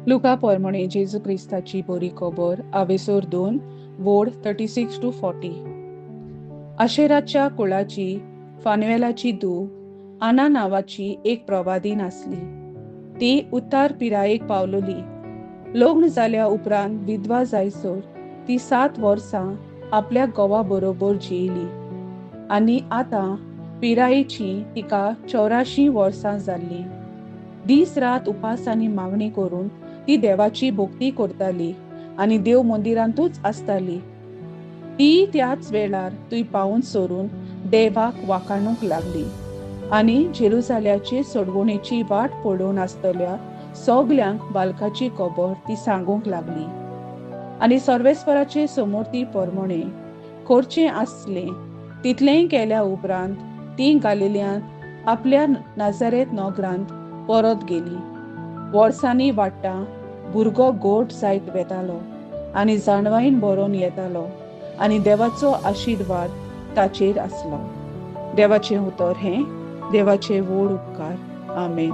लुका पोरमणे जेजू क्रिस्ताची बरी खबर आवेसोर 2 वोड 36 to 40. आशेराच्या कुळाची फानुएलाची धूव आना नांवाची एक प्रवादीन आसली. ती उतार पिरायेक पावलोली. लग्न जाल्या उपरांत विधवा जायसर ती 7 वर्सां आपल्या घोवा बरोबर जियेली आनी आतां पिरायेची तिका 84 वर्सां जाल्लीं. दीस रात उपास आनी मागणी करून ती देवाची भक्ती करताली आनी देव मंदिरांतूच आसताली. ती त्याच वेळार थंय पावून सरून देवाक वाखाणूंक लागली आनी जेरुजाल्याचे सोडवणेची वाट पळोवन आसतल्या सगल्यांक बालकाची खबर ती सांगूंक लागली. आनी सर्वेस्पराचे समोर ती परमणे करचें आसलें तितलेंय केल्या उपरांत ती गालिल्यांत आपल्या नाजारेत नगरांत परत गेली. वर्सांनी वाडटा भुरगो गोड जायत वेतालो आनी जाणवायेन बरोवन येतालो आनी देवाचो आशिर्वाद ताचेर आसलो. देवाचें उतर हें देवाचे व्हड उपकार. आमेन.